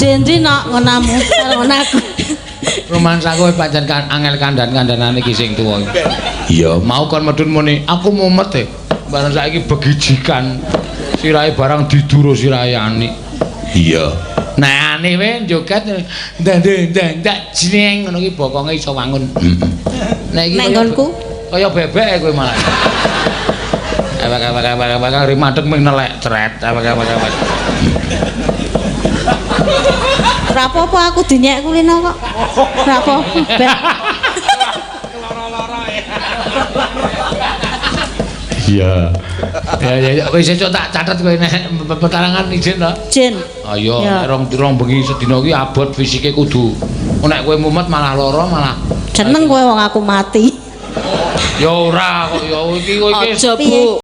Gedhe ndi nok ngonamu karo ngono aku. Rumangsaku pancen kan angel kandhan-kandhanane iki sing tuwa. Iya, mau kon medun muni, aku mumet e. Bareng saiki begijikan. Sirahe barang diduro sirahe ani. Iya. Nah, ani we joget ndang ndang ndang jreng ngono ki bokonge iso wangun. Nek iki Nek nggonku? Kaya bebek kowe malah. Ewek ewek ewek ewek rimadek ming nelek cret ewek ewek ewek. Ora apa-apa aku dinyek kulino kok. Ora apa-apa. Ben. Iya. Ya ya ya wis esuk tak catet kowe nek petarangan izin to. Jin. Ayo Ya. nek rong rong bengi sedina ki abot fisike kudu. Nek kowe mumet malah lara malah. Jeneng kowe wong aku mati. Ya ora kok ya iki kowe iki Aja, Piye? Bu.